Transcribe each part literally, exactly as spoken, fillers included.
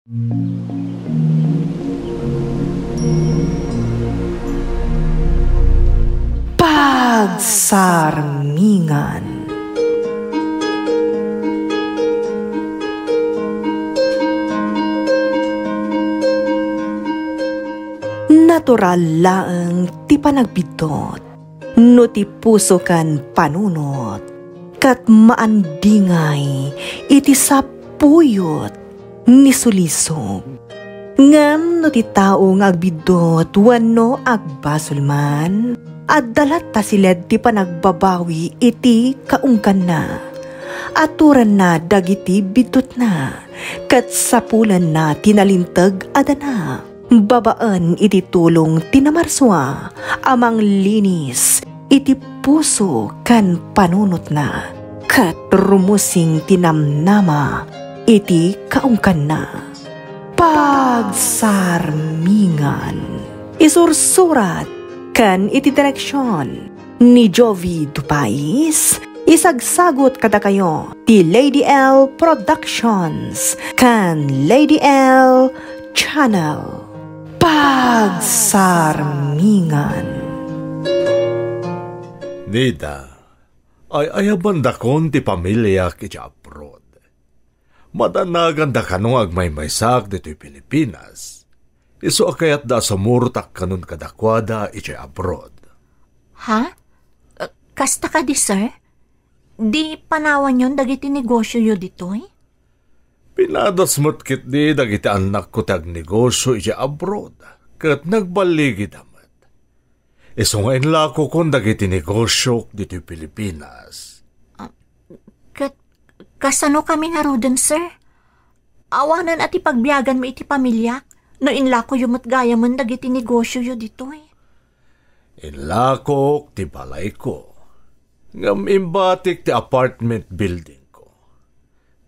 Pagsarmingan. Natural laeng ti panagbiddut no ti puso ken panunot, ket maandingay iti sapuyot ni sulisog. Ngem no ti tao nga agbiddut wenno agbasol man, adda latta siled ti panagbabawi iti kaungganna. Aturanna dagiti biddutna, ket sapulanna ti nalinteg a dana. Babaen iti tulong ti Namarsua a manglinis iti puso ken panunotna, ket rumusing ti namnama iti kaungganna. Pagsarmingan. Isursurat ken iti direksion ni Jovi Dupais, isagsagut kadakayo ti Lady L Productions ken Lady L Channel. Pagsarmingan. Nida, ay-ayabandakon ti pamiliak iti abroad. Madanaganda kano nga agmaymaysaak ditoy Pilipinas. Isu a kayatda a sumurtak kanon kadakuada iti abroad. Ha? Uh, kasta kadi, sir? Di panawanyon dagiti negosioyo ditoy? Pinadas met ketdi dagiti annakko ti agnegosio iti abroad, ket nagballigida met. Isu nga inlakokon dagiti negosiok ditoy Pilipinas. Ah, ket kasano kami ngaruden, sir? Awanen a ti pagbiaganmi iti pamiliak no inlakoyo met gayamen dagiti negosioyo ditoy. Inlakok ti balayko, ngem imbatik ti apartment buildingko.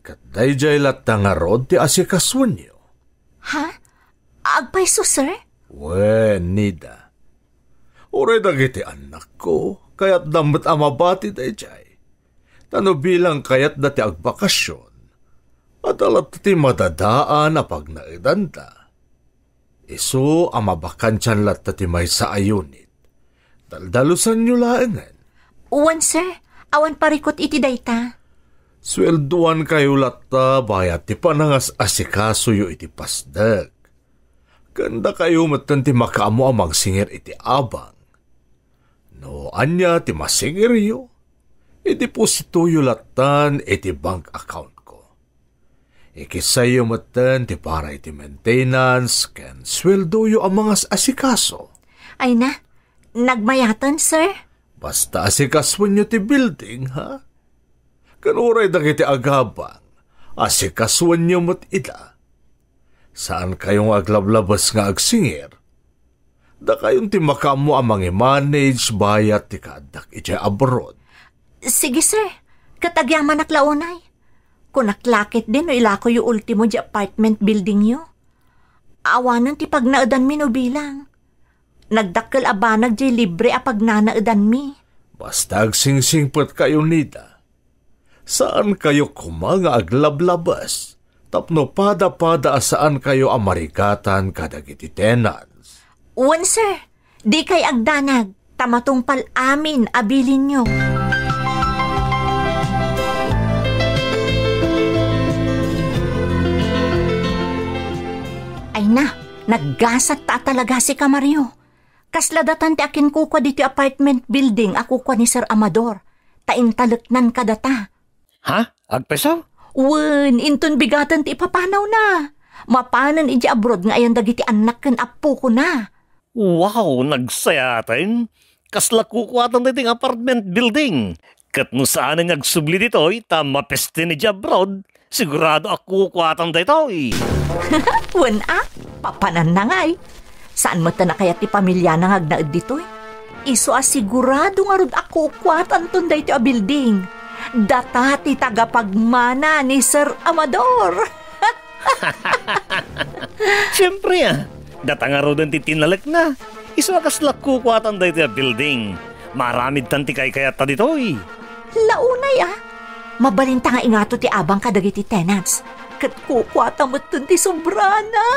Ket daydiay latta ngarud ti asikasuenyo. Ha? Agpayso, sir? Wen, Nida. Uray dagiti annakko, kayatda met a mabati daydiay. Ta no bilang kayatda ti agbakasion, adda latta ti madadaan a pagnaedanda. Isu a mabakantian latta ti maysa a unit. Daldalusanyo laengen. Wen, sir. Awan parikut iti dayta. Sueldoankayo latta bayat ti panangas-asikasoyo iti pasdek. Ken dakayo metten ti makaammo a mangsingir iti abang. No ania ti masingiryo, idepositoyo lattan iti bank accountko. Ikissayyo metten ti para iti maintenance ken sueldoyo a mangas-asikaso. Ay na, nagmayaten, sir. Basta asikasuenyo ti building, ha? Ken uray dagiti agabang, asikasuenyo met ida. Saankayo nga aglablabes nga agsingir. Dakayon ti makaammo a mangimanage bayat ti kaaddak idiay abroad. Sige, sir. Ket agyamanak la unay. Kunak la ketdi no ilakoyo ultimo di apartment buildingyo. Awanen ti pagnaedanmi no bilang. Nagdakkel a banag diay libre a pagnanaedanmi. Basta agsingsingpetkayo, Nida. Saankayo koma nga aglablabes tapno pada-pada a saankayo a marigatan kadagiti tenants. Wen, sir. Dikay agdanag, ta matungpal amin a bilinyo. Ay na, naggasat ta a talaga si Kamario. Kasla datan ti akinkukua ditoy apartment building a kukua ni Sir Amador, ta intaleknan kadata. Ha? Agpayso? Wen, inton bigaten ti ipapanawna. Mapanen idiay abroad nga ayan dagiti annak ken appokona. Wow, nagsayaten! Kasla kukuatan daytoy nga apartment building. Ket no saanen nga agsubli ditoy ta mapeste idiay abroad, sigurado a kukuatan daytoy. Wen a, papananna ngay. Saan met a nakayat ti pamiliana nga agnaed ditoy. Isu a sigurado ngarud a kukuatanton daytoy a building. Data ti tagapagmana ni Sir Amador. Siempre, a. Data ngaruden ti tinalekna. Isu a kasla kukuatan daytoy a building. Maaramidtan ti kaykayatta ditoy. La unay, a. Mabalinta nga ingato ti abang kadagiti tenants. Ket kukuata metten ti sobrana.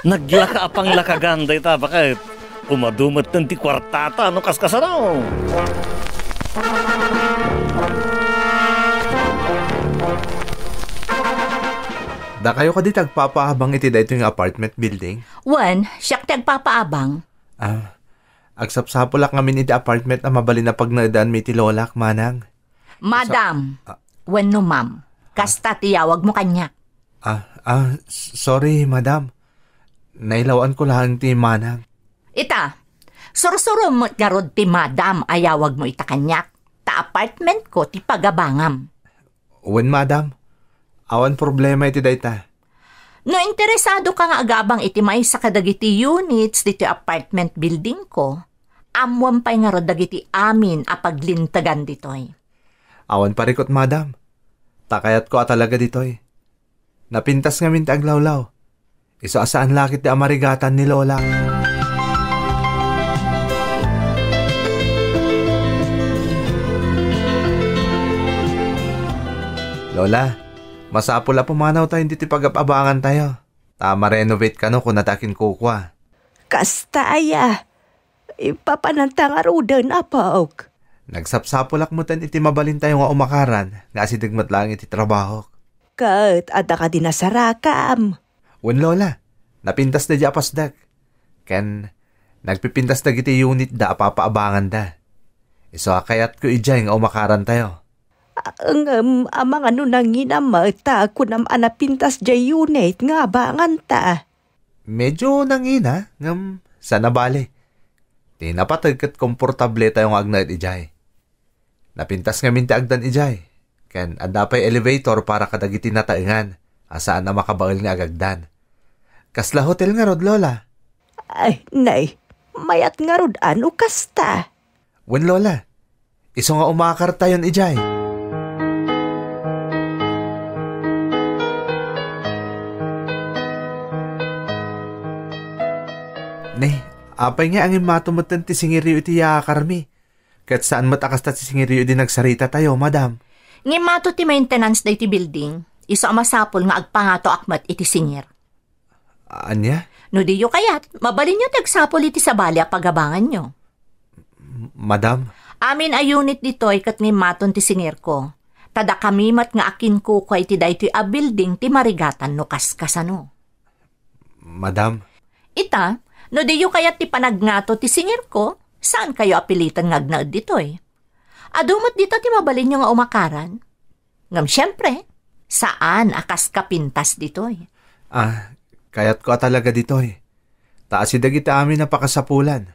Naglaka a panglakagan dayta, baket umadu metten ti kuartata no kaskasano. Dakayo kadi ti agpapaabang iti daytoy nga apartment building? Wen, siak ti agpapaabang. Ah, agsapsapulak ngamin iti apartment a mabalin a pagnaedanmi iti lolak, manang. Madam, ah, wenno ma'am, kasta ti yawagmo kaniak. Ah, ah, s-, sorry, madam. Nailawanko laeng ti manang. Ita, sursurom met ngarud ti madam a yawagmo ita kaniak, ta apartmentko ti pagabangam. Wen, madam. Awan problema iti dayta. No interesado ka nga agabang iti maysa kadagiti units ditoy apartment buildingko, ammoam pay ngarud dagiti amin a paglintegan ditoy. Awan parikut, madam. Ta kayatko a talaga ditoy. Napintas ngamin ti aglawlaw. Isu a saan la ketdi a marigatan ni Lola. Lola, masapul a pumanawtayo ditoy pagab-abangantayo. Ta ma-renovate kano, kunata a kinkukua. Kasta aya. Ipapananta ngaruden, apok. Nagsapsapulak metten iti mabalintayo nga umakaran nga asideg met laeng iti trabahok. Ket adda kadi nasarakam? Wen, Lola. Napintas daydiay a pasdek. Ken nagpipintas dagiti unitda a papaabanganda. Isu a kayatko idiay nga umakarantayo. Ngem, amangan no nangina met ta kunam a napintas diay unit nga abanganta? Medyo nangina, ngem saan a bale. Ti napateg ket komportabletayo nga agnaed idiay. Napintas ngamin ti agdan idiay, ken adda pay elevator para kadagiti nataengan a saan a makabael nga agagdan. Kasla hotel ngarud, Lola. Ay, nay, mayat ngarud a no kasta. Wen, Lola. Isu nga umakartayon idiay. Ne, apay nga angimmato metten ti singiryo iti yaakarmi? Ket saan met a kasta ti singiryo idi nagsaritatayo, madam. Ngimmato ti maintenance daytoy building, isu a masapul nga agpangatoak met iti singir. Ania? No diyo kayat, mabalinyo ti agsapul iti sabali a pagabanganyo. M-, madam? Amin a unit ditoy ket ngimmaton ti singirko. Ta dakami met nga akinkukua iti daytoy a building ti marigatan no kaskasano. Madam? Ita, no diyo kayat ti panagngato ti singirko, saankayo a piliten nga agnaed ditoy. Adu met dita ti mabalinyo nga umakaran. Ngem siempre, saan a kas kapintas ditoy. Ah, kayatko a talaga ditoy. Ta asideg iti amin a pakasapulan.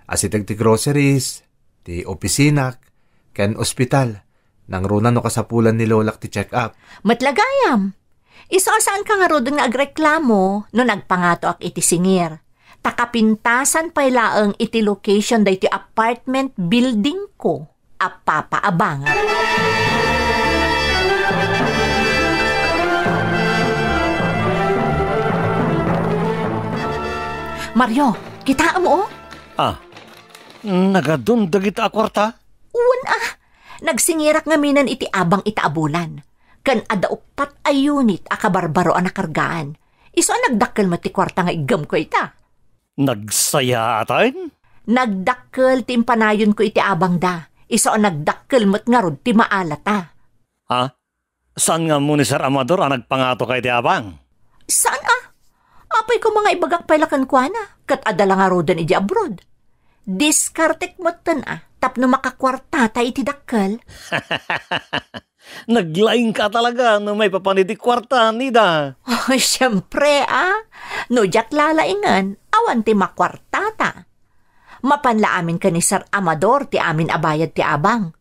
Asideg ti groceries, ti opisinak, ken ospital. Nangruna no kasapulan ni Lolak ti check-up. Met la gayam. Isu a saanka ngaruden nga agreklamo no nagpangatoak iti singir. Ta kapintasan pay laeng iti location daytoy apartment buildingko a papaabangan. Mario, kitaem, o? Ah, nagadun dagita a kuarta? Wen, a. Nagsingirak ngaminen iti abang ita a bulan. Ken adda uppat a unit a kabarbaro a nakargaan. Isu a nagdakkel met ti kuarta nga iggemko ita. Nagsayaatan? Nagdakkel ti impanayonko iti abangda. Isu a nagdakkel met ngarud ti maalata. Ha? Saan nga ammo ni Sir Amador a nagpangatoka iti abang? Saan a? Apay koma nga ibagak pay la kenkuana, ket adda la ngaruden idiay abroad. Diskartek metten a, tapno makakuartata iti dakkel. Naglaingka talaga no maipapan iti kuarta, Nida. Oh, siempre, a. No diak lalaingen, awan ti makuartata. Mapan la amin ken ni Sir Amador ti amin a bayad ti abang.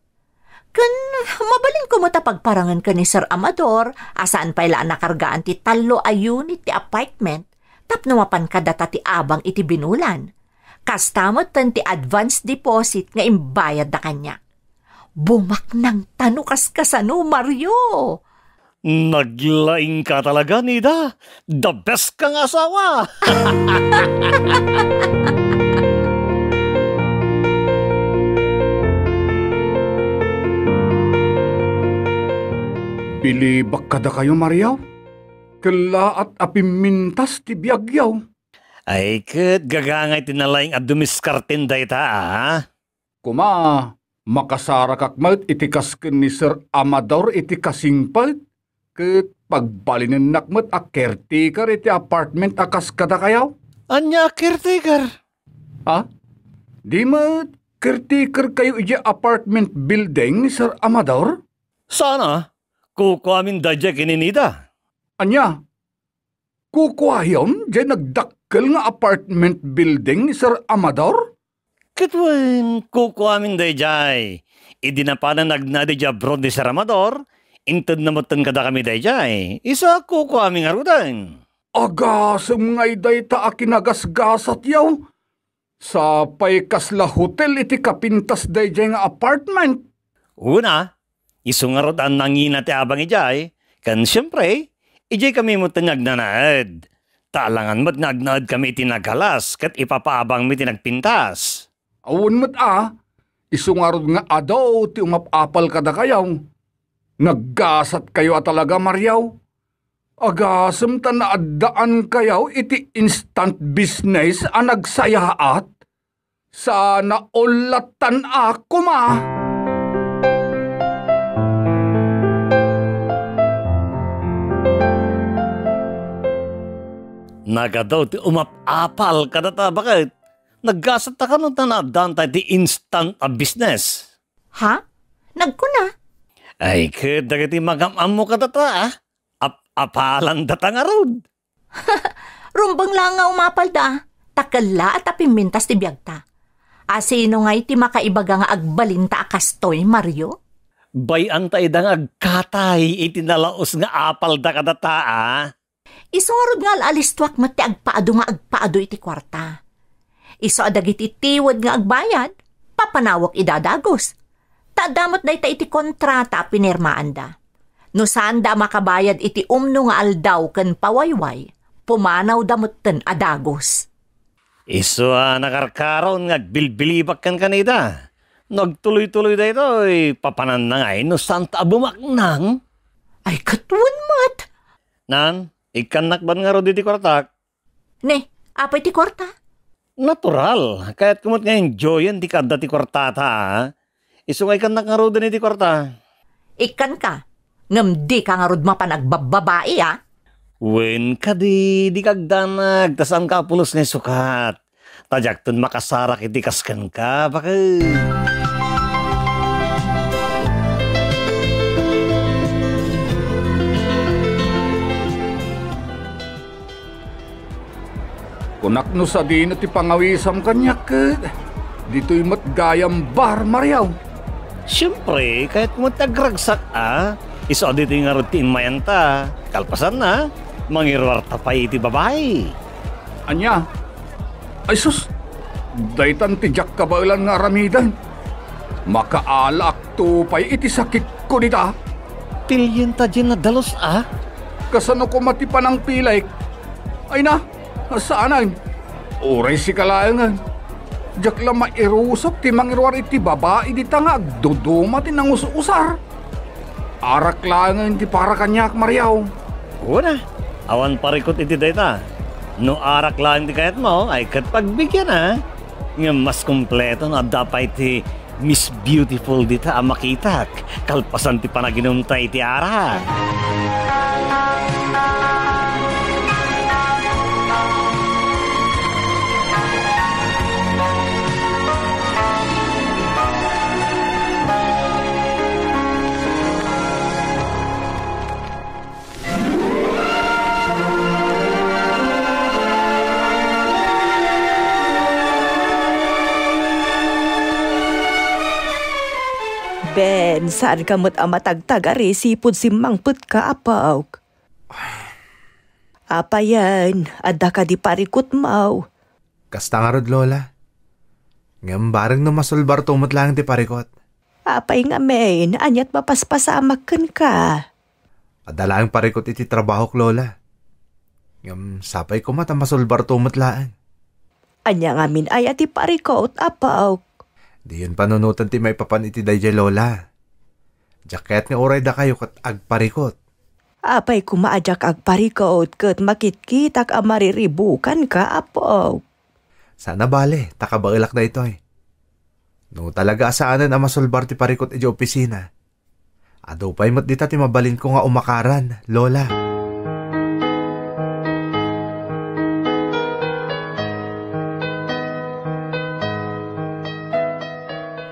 Ken mabalinko met a pagparangen ken ni Sir Amador a saan pay la a nakargaan ti tallo a unit ti apartment tapno mapan kadata ti abang iti binulan. Kasta metten ti advance deposit nga imbayadda kaniak. Bumaknangta no kaskasano, Mario! Naglaingka talaga, Nida. The best ka nga asawa! Bilibak kadakayo, Mario. Kellaat a pimmintas ti biagyo. Ay, ket gagangay ti nalaing a dumiskarten dayta, a? Koma, makasarakak met iti kas ken ni Sir Amador iti kasingpet, ket pagbalinennak met a caretaker iti apartment a kas kadakayo. Ania a caretaker? Ha? Di met caretaker kayo iti apartment building ni Sir Amador? Sana, kukuamin daydiay ken ni Nida. Ania? Kukuayon diay nagdakkel nga apartment building ni Sir Amador? Ket wen, kukuamin daydiay. Idi napanan nagna idiay abroad ni Sir Amador, intedna metten kadakami daydiay. Isu a kukuami ngaruden. Agasem ngay dayta a kinagasgasatyo. Sapay kasla hotel iti kapintas daydiay nga apartment. Una, isu ngarud a nangina ti abang idiay, ken siempre, idiay kami met ti nagnanaed. Ta alangan met nga agnaed kami iti nagalas ket ipapaabangmi ti nagpintas. Awan met a, isu ngarud nga adu ti umap-apal kadakayo. Naggasatkayo a talaga, Mario. Agasem ta naaddaankayo iti instant business a nagsayaat. Sana ullatan a koma. Nagadu ti umap-apal kadata, baket. Naggasatta kano ta naaddaanta iti instant a business. Ha? Nagkuna? Ay, ket dagiti magam-ammo kadata, a? Ap-apalanda ta ngarud. Rumbeng la nga umapalda, ta kellaat a pimmintas ti biagta. A sino ngay ti makaibaga nga agbalinta a kastoy, Mario? Bay-anta ida nga agkatay iti nalaus nga apalda kadata, a? Isu ngarud nga al-alistoak met ti agpaadu nga agpaadu iti kuarta. Isu a dagiti tiwed nga agbayad, papanawek ida a dagus. Ta adda met dayta iti kontrata a pinirmaanda. No saanda a makabayad iti umno nga aldaw ken pawayway, pumanawda metten a dagus. Isu a nakarkaron nga agbilbilibak kenka, Nida. No agtuloy-tuloy daytoy, papananna ngay no saanta a bumaknang? Ay, ket wen met! Nan, ikkannak ban ngarud iti kuartak. Ne, apay ti kuarta? Natural. Kayatko met nga enjoyen ti kaadda ti kuartata, a? Isu nga ikkannak ngaruden iti kuarta. Ikkanka, ngem dika ngarud mapan agbabbabai, a? Wen kadi, dika agdanag, ta saanka a pulos nga isukat. Ta diakton makasarak iti kas kenka, baket. Kunak no sadino ti pangawisam kaniak, ket ditoy met gayam bar, Mario. Siempre, kayatko met ti agragsak, a? Isu a ditoy ngarud ti immayanta. Kalpasanna, mangiruarta pay iti babai. Ania? Ay sus, daytan ti diak kabaelan nga aramiden. Makaalaakto pay iti sakitko dita. Pilyenta diay nadalus, a? Kasano koma ti panangpilik? Ay na, saanen. Uray sika laengen. Diak la mairusok ti mangiruar iti babai dita nga agduduma ti nangus-usar. Arak laengen ti para kaniak, Mario. Wen a, awan parikut iti dayta. No arak laeng ti kayatmo, ay ket pagbigyan a. Ngem mas kompleto no adda pay ti Miss Beautiful dita a makitak, kalpasan ti panaginumta iti arak. Ben, saanka met a matagtagari sipud simmangpetka, apok? Apayen, adda kadi parikutmo? Kasta ngarud, Lola. Ngem bareng no masulbarto met laeng ti parikut. Apay ngamin, ania't mapaspasamak kenka? Adda laeng parikut iti trabahok, Lola. Ngem sapay koma ta masulbarto met laeng. Ania ngamin aya ti parikut, apok? Diyon panunoten ti maipapan iti daydiay, Lola. Diak kayat nga uray dakayo ket agparikut. Apay koma a diak agparikut ket makitkitak a mariribukanka, Apo? Saan a bale, ta kabaelak daytoy. No talaga a saanen a masulbar ti parikut idiay opisina, adu pay met dita ti mabalinko nga umakaran, Lola.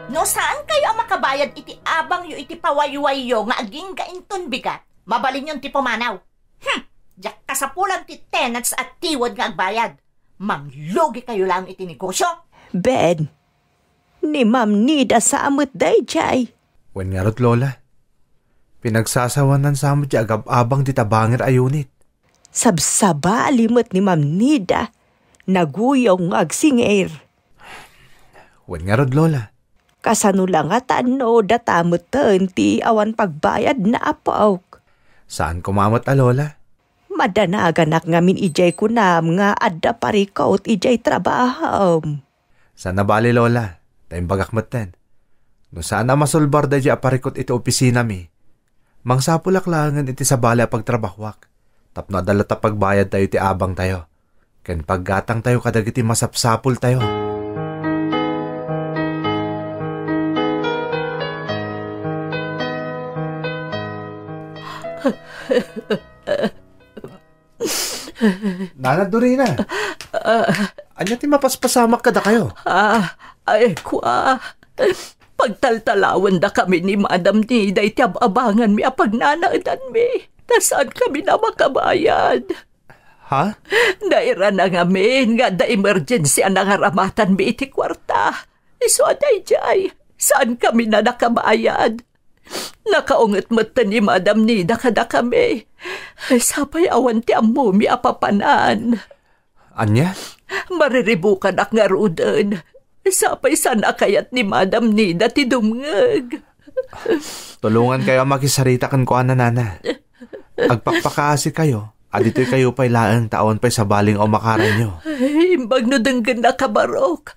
No saan kayo a makabayad iti abangyo iti pawaywayyo nga agingga inton bigat, mabalinyon ti pumanaw. Hmm! Diak kasapulan ti tenants a tiwed nga agbayad. Manglugi kayo laeng iti negosyo. Ben, ni Ma'am Nida sa met daydiay. Wen ngarud, Lola. Pinagsasawanan sa met ti agab-abang ti tabanger a unit. Sabsabali met ni Ma'am Nida. Naguyong nga agsingir. Wen ngarud, Lola. Kasano la ngatan no data metten ti awan pagbayadna, Apok? Saan koma met a, Lola. Madanaganak ngamin idiay kunam nga adda parikut idiay trabahom. Saan a bale, Lola, ta imbagak metten. No saan a masulbar daydiay a parikut iti opisinami, mangsapulak laengen iti sabali a pagtrabahuak, tapno adda latta pagbayadtayo iti abangtayo, ken paggatangtayo kadagiti masapsapultayo. Nana Dorina. Ah. Ania ti mapaspasamak kadakayo? Ah, ay, kua. Pagtaltalawendakami ni Madam Nida iti ab-abanganmi a pagnanaedanmi. Ta saankami a makabayad. Ha? Nairana ngamin nga adda emergency a nangaramatanmi iti kuarta. Isu a daydiay, saankami a nakabayad. Nakaunget metten ni Madam Nida kadakami. Sapay awan ti ammomi a papanan. Ania? Mariribukanak ngaruden. Sapay saan a kayat ni Madam Nida ti dumngeg. Tulongankayo a makisarita kenkuana, Nana. Agpakpakaasikayo, a ditoykayo pay laeng ta awan pay sabali nga umakaranyo. Ay, imbag no denggennaka, Barok.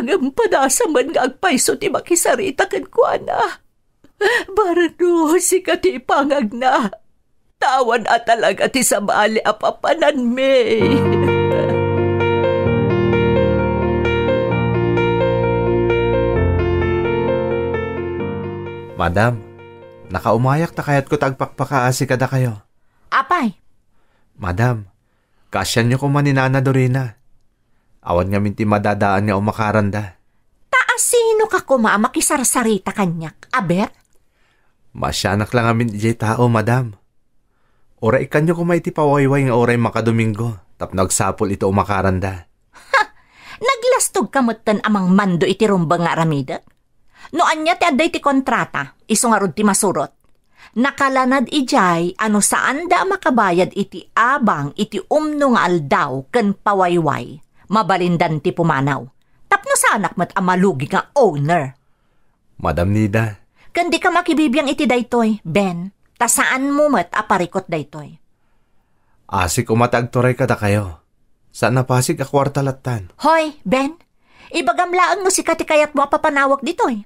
Ngem padasem nga agpayso ti makisarita kenkuana. Barno, sika ti ipangagna. Ta awan a talaga ti sabali a papananmi. Madam, nakaumayak ta kayatko ta agpakpakaasi kadakayo. Apay? Madam, kaasianyo koma ni Nana Dorina. Awan ngamin ti madadaan nga umakaranda. Ta asinoka koma a makisarsarita kaniak, aber? Maasianak la ngamin idiay tao, madam. Uray ikkanyo koma iti pawayway nga uray makadomingo tapno agsapul iti umakaranda. Ha! Naglastogka metten a mangmando iti rumbeng nga aramidek? No ania ti adda iti kontrata, isu ngarud ti masurot. Nakalanad idiay a no saanda a makabayad iti abang iti umno nga aldaw ken pawayway, mabalindan ti pumanaw. Tapno saanak met a malugi nga owner. Madam Nida. Ken dika makibibiang iti daytoy, Ben, ta saanmo met a parikut daytoy. Asik koma ta agturay kadakayo. Saan a pasig a kuarta lattan. Hoy, Ben, ibagam laeng no sika ti kayatmo a papanawak ditoy.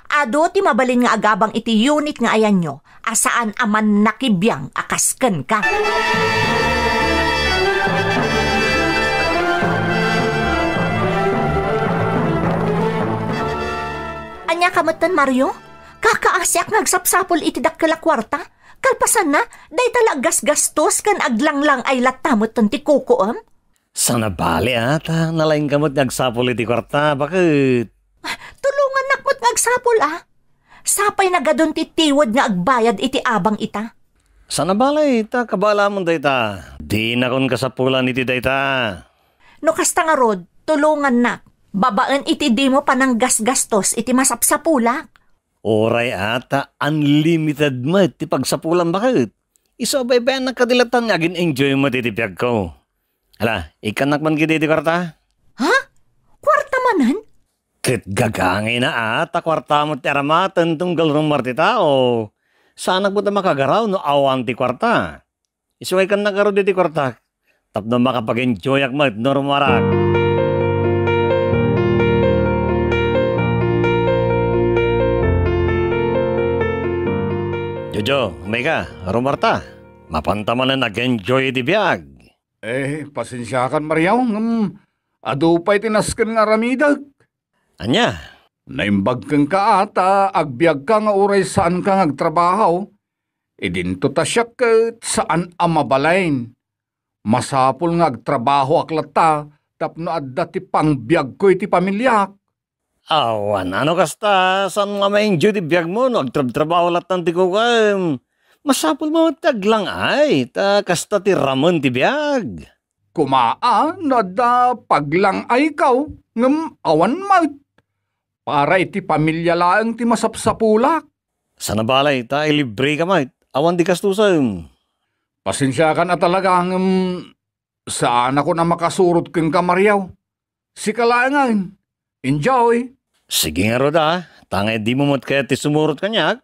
Adu ti mabalin nga agabang iti unit nga ayanyo a saan a mannakibiang a kas kenka. Ania ka metten, Mario? Kakaasiak nga agsapsapul iti dakkel a kuarta. Kalpasanna, dayta la aggasgastos ken aglanglang-ay latta metten ti kukuem. Saan a bale, a, ta nalaingka met nga agsapul iti kuarta, baket. Tulongannak met nga agsapul, a. Sapay nagadun ti tiwed nga agbayad iti abang ita. Saan a bale, ta kabaelamon dayta. Dinakon kasapulan iti dayta. No kasta ngarud, tulongannak. Babaen iti dimo pananggasgastos iti masapsapulak. Uray a ta unlimited met ti pagsapulan, baket. Isu a baybayannak kadi lattan nga agin-enjoy met iti biagko. Ala, ikkannak man ketdi ti kuarta? Ha? Kuarta manen? Ket gagangayna a ta kuarta met ti aramaten tunggal rummuar ti tao. Saanak met a makagaraw no awan ti kuarta. Isu nga ikkannak ngarud iti kuartak, tapno makapag-enjoyak met no rummuarak. Jo, Mega, rumarta. Mapanta manen ag-enjoy iti biag. Eh, pasensiakan, Mario, ngem adu pay ti nasken nga aramidek. Ania? Naimbag kenka a ta agbiagka nga uray saanka nga agtrabaho. Idinto ta siak ket saan a mabalin. Masapul nga agtrabahoak latta tapno adda ti pangbiagko iti pamiliak. Awan, ano kasta, saan nga ma-enjoy ti biagmo no agtrabtrabaho lattan ti kukuam? Masapul met ti aglang-ay, ta kasta ti ramen ti biag. Kumaa, no adda paglang-ayko, ngem awan met. Para iti pamilya laeng ti masapsapulak. Sana balay, ta ilibreka met. Awan ti gastusen. Pasensiakan a talaga, ngem saanakon a makasurot kenka, Mario. Sika laengen. Enjoy. Sige ngarud a, ta nga dimo met kayat ti sumurot kaniak.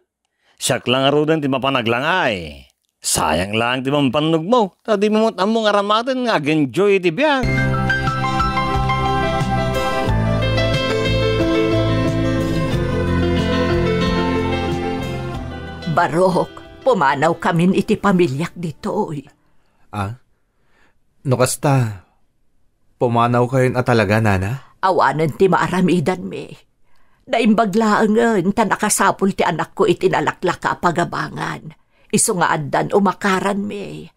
Siak la ngaruden ti mapan aglang-ay. Sayang laeng ti pampannogmo, ta dimo met ammo nga aramaten nga ag-enjoy iti biag. Barok, pumanawkamin iti pamiliak ditoy. Ah? No kasta, pumanawkayon a talaga, Nana? Awanen ti maaramidanmi. Naimbag laengen ta nakasapul ti anakko iti nalaklaka a pagabangan. Isu nga addan umakaranmi.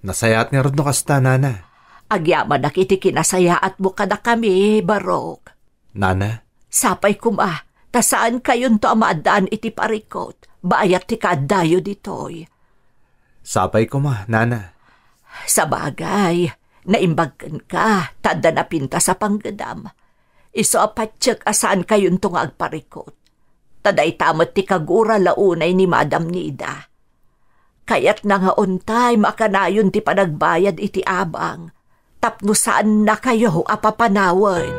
Nasayaat ngarud no kasta, Nana. Agyamanak iti kinasayaatmo kadakami, Barok. Nana? Sapay koma, ta saankayonto a maaddaan iti parikut, bayat ti kaaddayo ditoy. Sapay koma, Nana. Sabagay, naimbag kenka, ta adda napintas a panggedam. Isu a patiek a saankayonto nga agparikut. Ta dayta met ti kagura la unay ni Madam Nida. Kayatna nga on time a kanayon ti panagbayad iti abang tapno saannakayo a papanawen.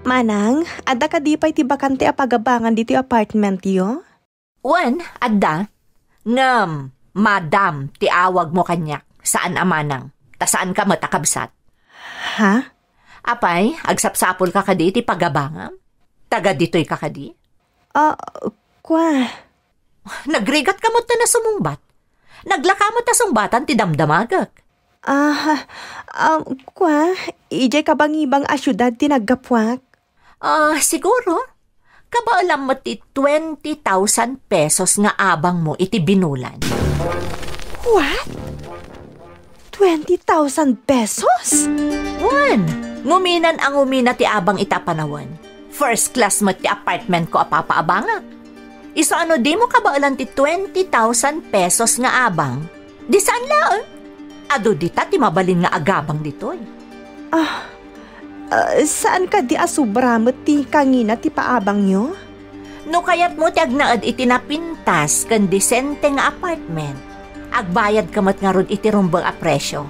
Manang, adda kadi pay ti bakante a pagabangan ditoy apartmentyo? Wen, adda. Ngem, Madam ti awagmo kaniak, saan a Manang. Ta saanka met a kabsat. Ha? Apay, agsapsapulka kadi iti pagabangam? Taga ditoyka kadi? Ah, kua. Nagrigatka met ta nasumungbat. Naglaka met ta sungbatan ti damdamagek. Ah, ah, kua, idiay kabangibang a siudad ti naggapuak. Ah, siguro, kabaelam met ti twenty thousand pesos nga abangmo iti binulan. What? Twenty thousand pesos? Wen, nguminan a ngumina ti abang ita panawen. First class met ti apartmentko a papaabangak. Isu a no dimo kabaelan ti twenty thousand pesos nga abang, di saan laeng. Adu dita ti mabalin nga agabang ditoy. Ah, ah, saan kadi a sobra met ti kangina ti paabangyo? No kayatmo ti agnaed iti napintas ken disente nga apartment, agbayadka met ngarud iti rumbeng a presio.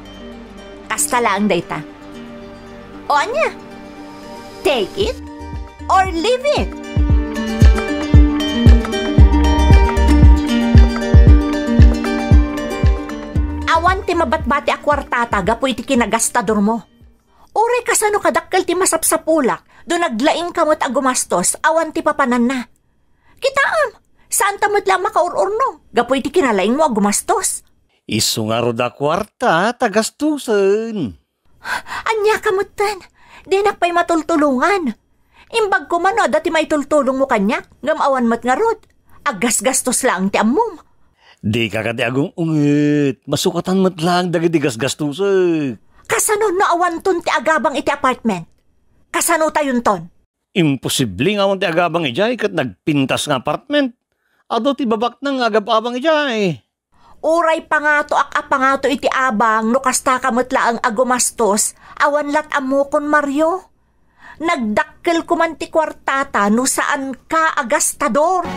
Kasta laeng dayta. O ania? Take it or leave it? Awan ti mabatbati a kuartata gapu iti kinagastadormo. Uray kasano kadakkel ti masapsapulak, do naglaingka met a gumastos, awan ti papananna. Kitaem, saanta met la a makaur-urno, gapu iti kinalaingmo a gumastos. Isu ngarud a kuarta ta gastusen. Ania ka metten? Dinak pay matultulongan. Imbag koma no adda ti maitultulongmo kaniak, ngem awan met ngarud. Aggasgastos laeng ti ammom. Dika kadi agung-unget. Masukatan met laeng dagiti gasgastusek. Kasano no awanton ti agabang iti apartment? Kasanotayonton? Imposible nga awan ti agabang idiay ket nagpintas nga apartment. Adu ti babaknang nga agab-abang idiay. Uray pangatoak a pangato iti abang no kastaka met laeng a gumastos, awan lat ammokon, Mario. Nagdakkel koman ti kuartata no saanka a gastador.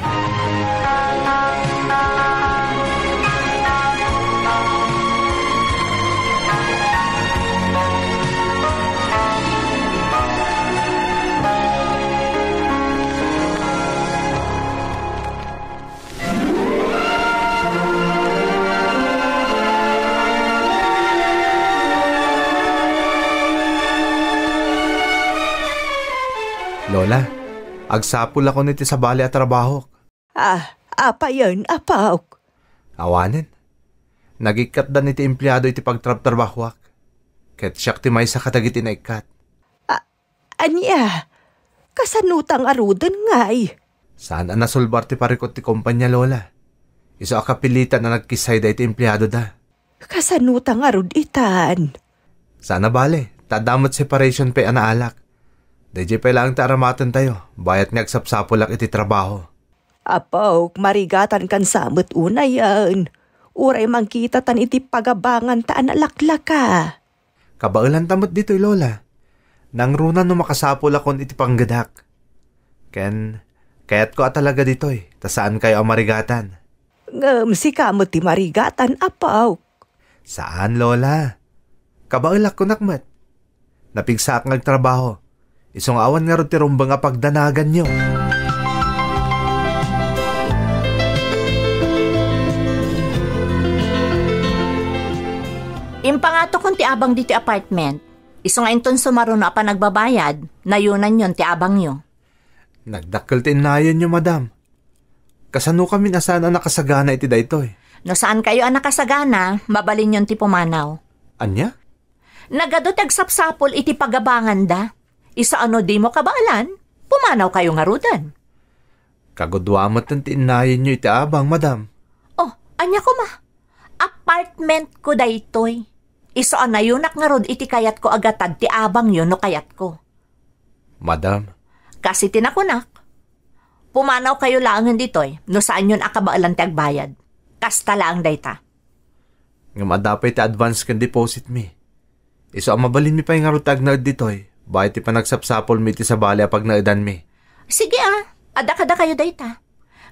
Agsapulakon iti sabali a trabahok. Ah, apayen, apok? Awanen. Nagikkatdan iti empleado iti pagtrabtrabahoak. Ket siak ti maysa kadagiti naikkat. A-, ania? Kasano ta ngaruden ngay? Saan a nasulbar ti parikut ti kompania, Lola. Isu a kapilitan a nagkissay daytoy empleadoda. Kasano ta ngarud itan? Saan a bale, ta adda met separation pay a naalak. Daydiay pay laeng ti aramatentayo, bayat nga agsapsapulak iti trabaho. Apok, marigatan kan sa met unayen. Uray mangkitatan iti pagabanganta a nalaklaka. Kabaelanta met ditoy, Lola. Nangruna no makasapulakon iti panggedak. Ken, kayatko a talaga ditoy, ta saankayo a marigatan. Ngem sika met ti marigatan, apok. Saan, Lola. Kabaelak kunak met. Napigsaak nga agtrabaho. Isu nga awan ngarud ti rumbeng a pagdanaganyo. Impangatokon ti abang ditoy apartment. Isu nga inton sumaruno a panagbabayad, nayunanyon ti abangyo. Nagdakkel ti innayenyo, madam. Kasano kami a saan a nakasagana iti daytoy? No saankayo a nakasagana, mabalinyon ti pumanaw. Ania? Nagadu ti agsapsapul iti pagabanganda. Isu a no dimo kabaelan, pumanawkayo ngaruden. Kagudua metten ti innayenyo iti abang, madam. Oh, ania koma? Apartment ko daytoy. Isu a nayunak ngarud iti kayatko a gatad ti abangyo no kayatko. Madam. Kas iti nakunak, pumanawkayo laengen ditoy no saanyon a kabaelan ti agbayad. Kasta laeng dayta. Ngem adda pay ti advance ken deposit mi. Isu a mabalinmi pay ngarud ti agnaed ditoy, bayat ti panagsapsapulmi iti sabali a pagnaedanmi. Sige a, adda kadakayo dayta.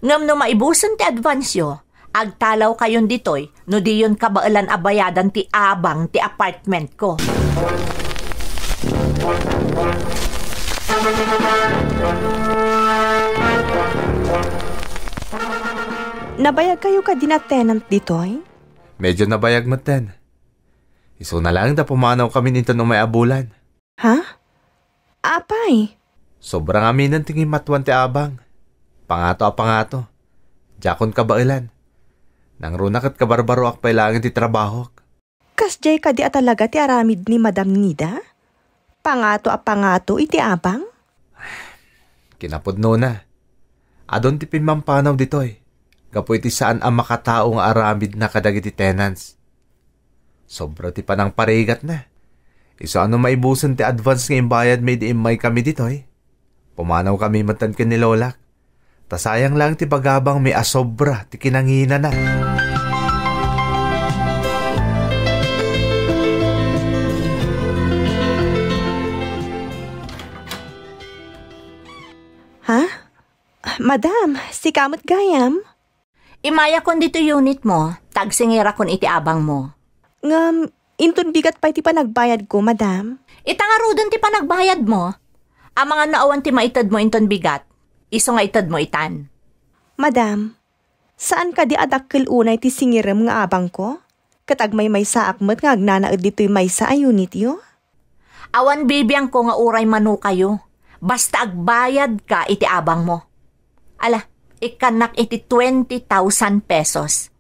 Ngem no maibusen ti advance-yo, agtalawkayon ditoy no diyon kabaelan a bayadan ti abang ti apartment ko. Nabayagkayo kadi a tenant ditoy? Medyo nabayag metten. Isuna laeng ta pumanawkamin inton umay a bulan. Ha? Apay? Sobra nga aminen ti ngimatuan ti abang. Pangato a pangato. Diakon kabaelan. Nangruna ket kabarbaroak pay laeng iti trabahok. Kasdiay kadi a talaga ti aramid ni Madam Nida? Pangato a pangato iti abang? Kinapudnona, adun ti pimmampanawda ditoy gapu iti saan a makatao nga aramidna kadagiti tenants. Sobra ti panangparigatna. Isu a no maibusen ti advance nga imbayadmi idi immaykami ditoy, pumanawkami metten ken ni Lolak. Ta sayang laeng ti bagabangmi a sobra ti kinanginana. Ha? Madam, sika met gayam? Imayakon ditoy unitmo, ta agsingirakon iti abangmo. Ngem, inton bigat pay ti panagbayadko, madam? Ita ngaruden ti panagbayadmo. Amangan no awan ti maitedmo inton bigat. Isu nga itedmo itan. Madam, saan kadi a dakkel unay ti singirem nga abangko? Ket agmaymaysaak met nga agnanaed ditoy maysa a unityo? Awan bibiangko nga uray manokayo, basta agbayadka iti abangmo. Ala, ikkannak iti twenty thousand pesos.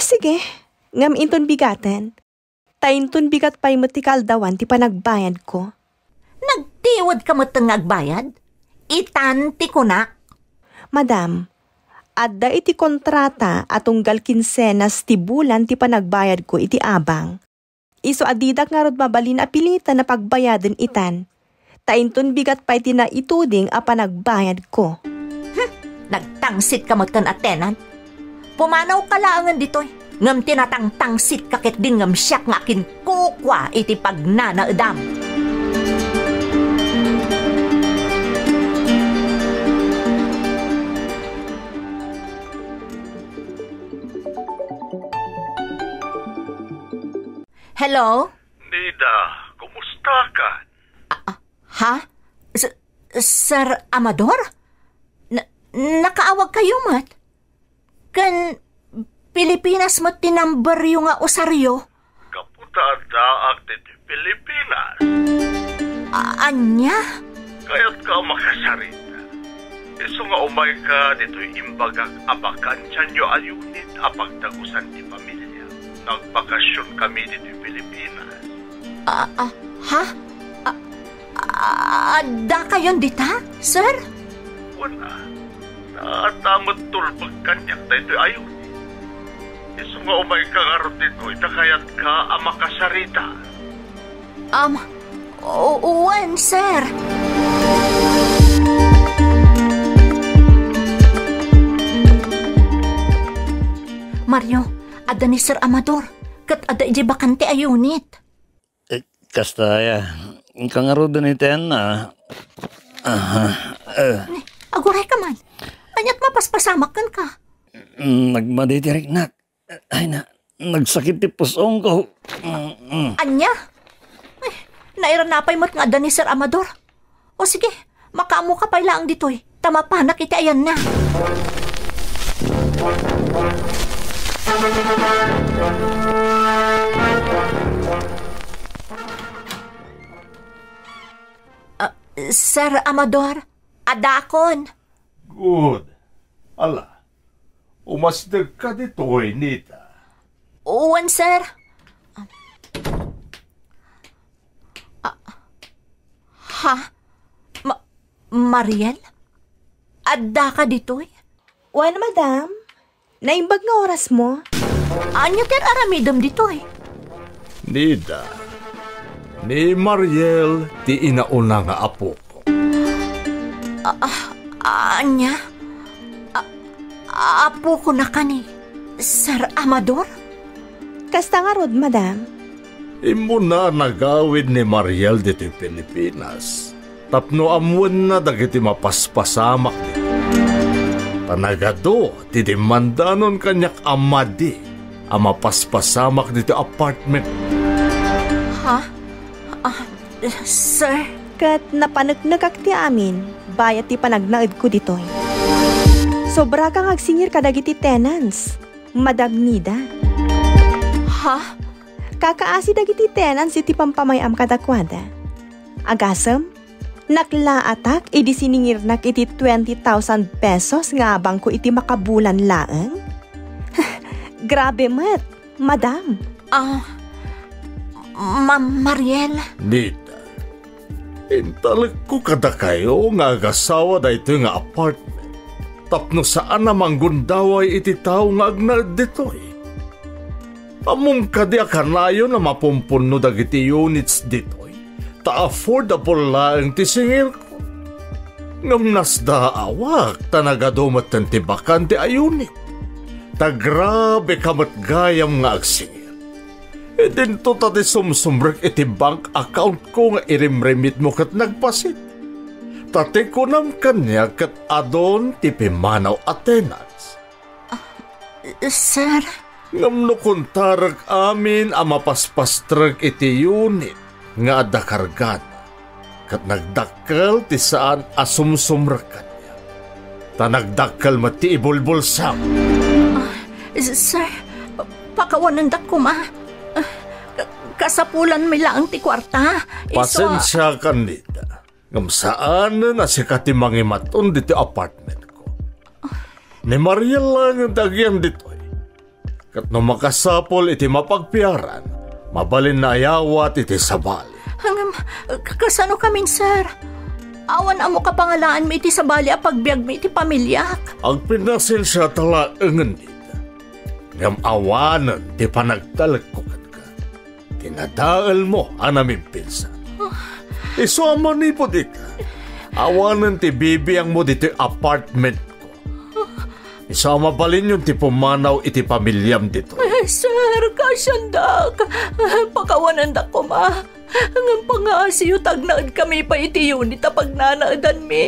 Sige, ngem inton bigaten. Ta inton bigat pay met ti kaaldawan ti panagbayadko. Nagtiwedka metten nga agbayad? Itan ti kunak. Madam, adda iti kontrata a tunggal kinsenas ti bulan ti panagbayadko iti abang. Isu a didak ngarud mabalin a pilitan a pagbayaden itan. Ta inton bigat pay ti naituding a panagbayadko. Hmm, nagtangsitka metten a tenant. Pumanawka laengen ditoy, ngem ti natangtangsitka ketdi ngem siak nga akinkukua iti pagnanaedam. Hello? Nida, kumusta ka? Ah, ah, ha? S-, Sir Amador? Na-, nakaawag kayo met? Ken Pilipinas met ti number yo nga usaryo? Gapu ta addaak ditoy Pilipinas. A-, ania? Kayatka a makasarita? Isu nga umayka ditoy imbagak a bakansianyo a unit a pagdagusan ti pamilya. Nagbakasionkami ditoy Pilipinas. Ah, ah, ha? Ah, ah, addakayon dita, sir? Wen a. Adda met tulbek kaniak daytoy a unit. Isu nga umayka ngarud ditoy ta kayatka a makasarita. Um, u-, wen, sir. Mario, adda ni Sir Amador, ket adda idiay bakante a unit. Eh, kasta aya, inka ngaruden iti ayanna. Aha, eh. Ni, aguray ka man. Aniat mapaspasamak kenka? Mm, nagmadi ti riknak. Ay na, nagsakit ti pusongko. Mm, mm. Ania? Ay, nairana pay met nga adda ni Sir Amador. O sige, makaammoka pay laeng ditoy, ta mapanak iti ayanna. Ah, Sir Amador, addakon. Good. Ala, umasdekka ditoy, Nita. Wen, sir. Ah, ha? Ma-, Mariel? Addaka ditoy? Wen, madam. Naimbag nga orasmo. Ania ti ar-aramidem ditoy? Nida, ni Mariel ti inauna nga apok. Ah, ah, ania? Ah, apokon a kani, Sir Amador? Kasta ngarud, madam. Immuna a nagawid ni Mariel ditoy Pilipinas tapno ammoenna dagiti mapaspasamak ditoy. Ta nagadu ti dimmandanon kaniak a madi a mapaspasamak ditoy apartment. Ha? Ah, Sir? Ket napaneknekak ti amin bayat ti panagnaedko ditoy. Sobraka nga agsingir kadagiti tenants, Madam Nida. Ha? Kakaasi dagiti tenants iti pampamay-am kadakuada. Agasem, naklaatak idi siningirnak iti twenty thousand pesos nga abangko iti makabulan laeng. Grabe met, madam. Ah, Ma-, Mariel? Nita, intalekko kadakayo nga agasawa daytoy nga apartment tapno saan a manggundaway iti tao nga agnaed ditoy. Ammom kadi a kanayon a mapumpunno dagiti units ditoy, ta affordable laeng ti singirko. Ngem nasdaawak ta nagadu metten ti bakante a unit. Ta grabe ka met gayam nga agsingir. Idinto ta ti sumsumrek iti bank account ko nga irimrimitmo ket nagpasit. Ta ti kunam kaniak ket adun ti pimmanaw a tenants. Ah, sir. Ngem no kuntarek amin a mapaspastrek iti unit nga adda kargana, ket nagdakkel ti saan a sumsumrek kaniak. Ta nagdakkel met ti ibulbulsam. Ah, s-, sir, pa-, pakawanendak koma. Ah, ka-, kasapulanmi laeng ti kuarta. Isu a- Pasensiakan, Nita. Ngem saanen a sika ti mangimaton ditoy apartmentko. Ni Mariel laeng ti agian ditoy. Ket no makasapul iti mapagpiaran, mabalinna a yawat iti sabali. Ngem, k-, kasano kamin, sir? Awan ammo kapangalaanmi iti sabali a pagbiagmi iti pamiliak. Agpinasensiata laengen, Nita. Ngem awanen ti panagtalekko kenka. Kinadaelmo a namimpinsan. Isu a manipud ita, awanen ti bibiangmo ditoy apartmentko. Isu a mabalinyon ti pumanaw iti pamiliam ditoy. Eh, sir, kaasiandak. Pakawanendak koma. Ngem pangaasiyo ta agnaedkami pay iti unit a pagnanaedanmi.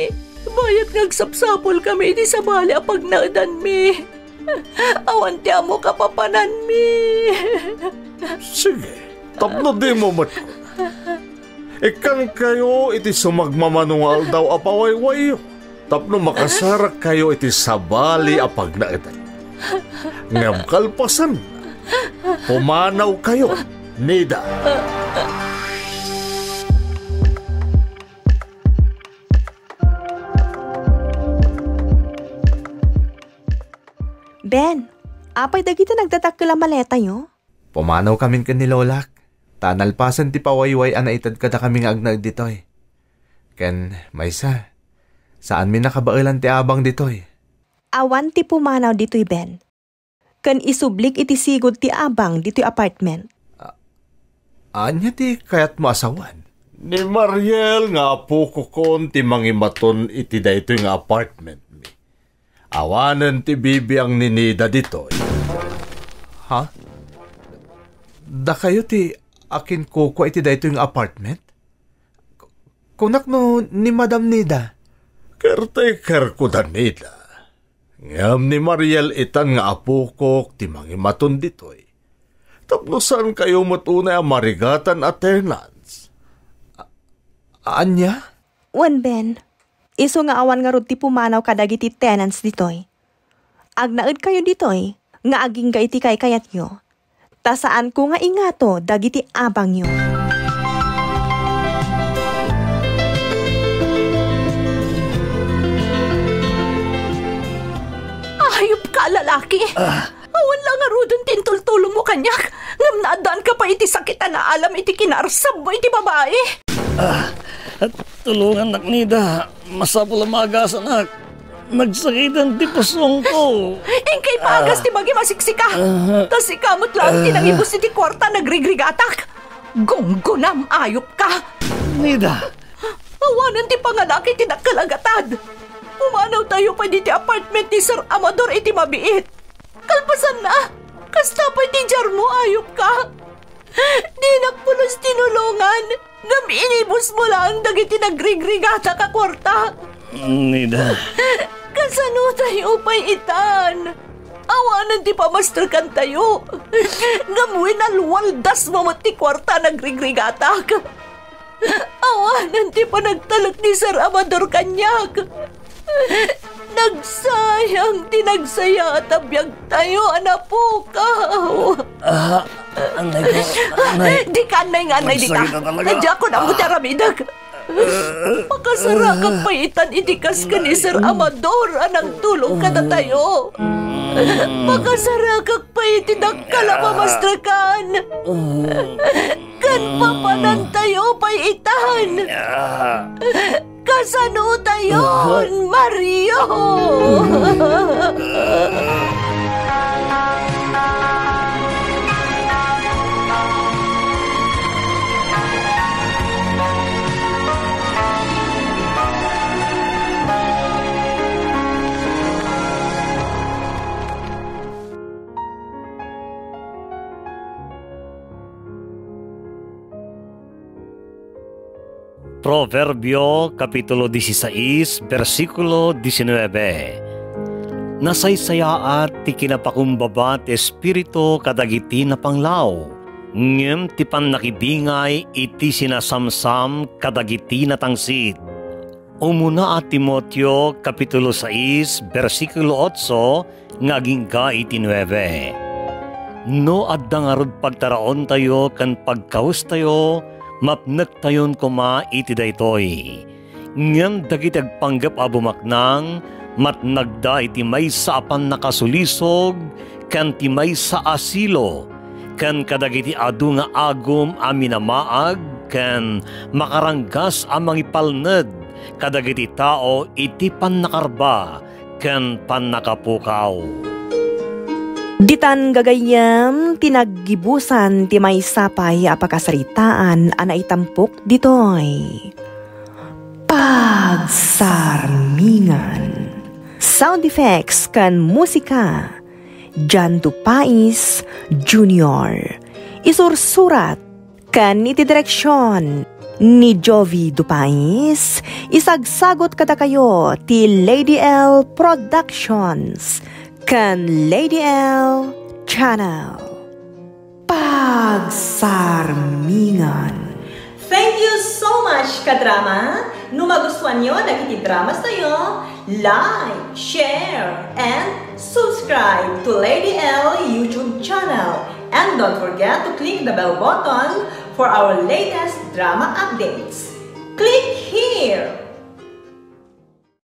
Bayat nga agsapsapulkami iti sabali a pagnaedanmi. Awan ti ammo kapapananmi. Sige, tapno dimo met kuna. Ikkankayo iti sumagmamano nga aldaw a pawaywayyo, tapno makasarakkayo iti sabali a pagnaedan. Ngem kalpasanna, pumanawkayo, Nida. Ben, apay dagiti nagdadakkel a maletayo? Pumanawkamin ken ni Lolak, ta nalpasen ti pawayway a naited kadakami nga agnaed ditoy. Ken, maysa, saanmi nakabaelan ti abang ditoy. Awan ti pumanaw ditoy, Ben. Ken isublik iti sigud ti abang ditoy apartment. Ania ti kayatmo a sawen? Ni Mariel nga apokokon ti mangimaton iti daytoy nga apartmentmi. Awanen ti bibiang ni Nida ditoy. Ha? Dakayo ti akinkukua iti daytoy nga apartment? Kunak no ni Madam Nida. Caretakerko da Nida. Ngem ni Mariel itan nga apokok ti mangimaton ditoy. Tapno saankayo met unay a marigatan a tenants. A-, ania? Wen, Ben. Isu nga awan ngarud ti pumanaw kadagiti tenants ditoy. Agnaedkayo ditoy nga agingga iti kaykayatyo. Ta saanko nga ingato dagiti abangyo. Ayupka a lalaki! Ah. Awan la ngaruden ti intultulongmo kaniak, ngem naaddaanka pay iti sakit a naalam iti kinaarsabmo iti babai. Ah, tulongannak, Nida. Masapul a maagasanak. Nagsakiten ti pusongko. Inkay paagas ti bagi masiksika. Ah. Ta sika met laeng ti nangibus iti kuarta nagrigrigatak. Gunggonam, ayupka. Nida. Awanen ti pangalaki ti dakkel a gatad. Pumanawtayo pay diti apartment ni Sir Amador iti mabiit. Kalpasanna, kasta pay ti diarmo, ayupka. Dinak pulos tinulongan. Ngem inibusmo laeng dagiti nagrigrigatak a kuarta. Nida. Kasanotayo pay itan? Awanen ti pamastrekantayo. Ngem winalwaldasmo met ti kuarta nagrigrigatak. Awanen ti panagtalek ni Sir Amador kaniak. Nagsayang ti nagsayaat a biagtayo a napukaw. Ah, anay ko, anay. Dika annay nga annay dita. Nagsakit na talaga. Diak ammo ti aramidek. Pakasarakak pay itan iti kas ken ni Sir Amador a nangtulong kadatayo. Pakasarakak pay iti dakkel a pamastrekan. Ken papanantayo pay itan. Kasano tayon, Mario? Proverbio, Kapitulo dieciséis, bersikulo diecinueve. Nasaysayaat ti kinapakumbaba ti Espiritu kadagiti napanglaw, ngem ti pannakibingay iti sinasamsam kadagiti natangsit. Umuna a Timoteo, Kapitulo sais, bersikulo otso, nga agingga iti nuebe. No adda ngarud pagtaraontayo ken pagkawestayo, mapnektayon koma iti daytoy. Ngem dagiti agpanggep a bumaknang, matnagda iti maysa a pannakasulisog ken ti maysa a silo, ken kadagiti adu nga agum a minamaag ken makaranggas a mangipalned kadagiti tao iti pannakarba ken pannakapukaw. Ditan gagayyem ti naggibusan ti maysa pay a pakasaritaan a naitampok ditoy Pagsarmingan. Sound effects ken musika, Jan Dupais Junior. Isursurat ken iti direksion ni Jovi Dupais, isagsagut kadakayo ti Lady L Productions ken Lady L Channel. Pagsarmingan. Thank you so much, kadrama! No magustuanyo dagiti dramas tayo, like, share, and subscribe to Lady L YouTube channel. And don't forget to click the bell button for our latest drama updates. Click here!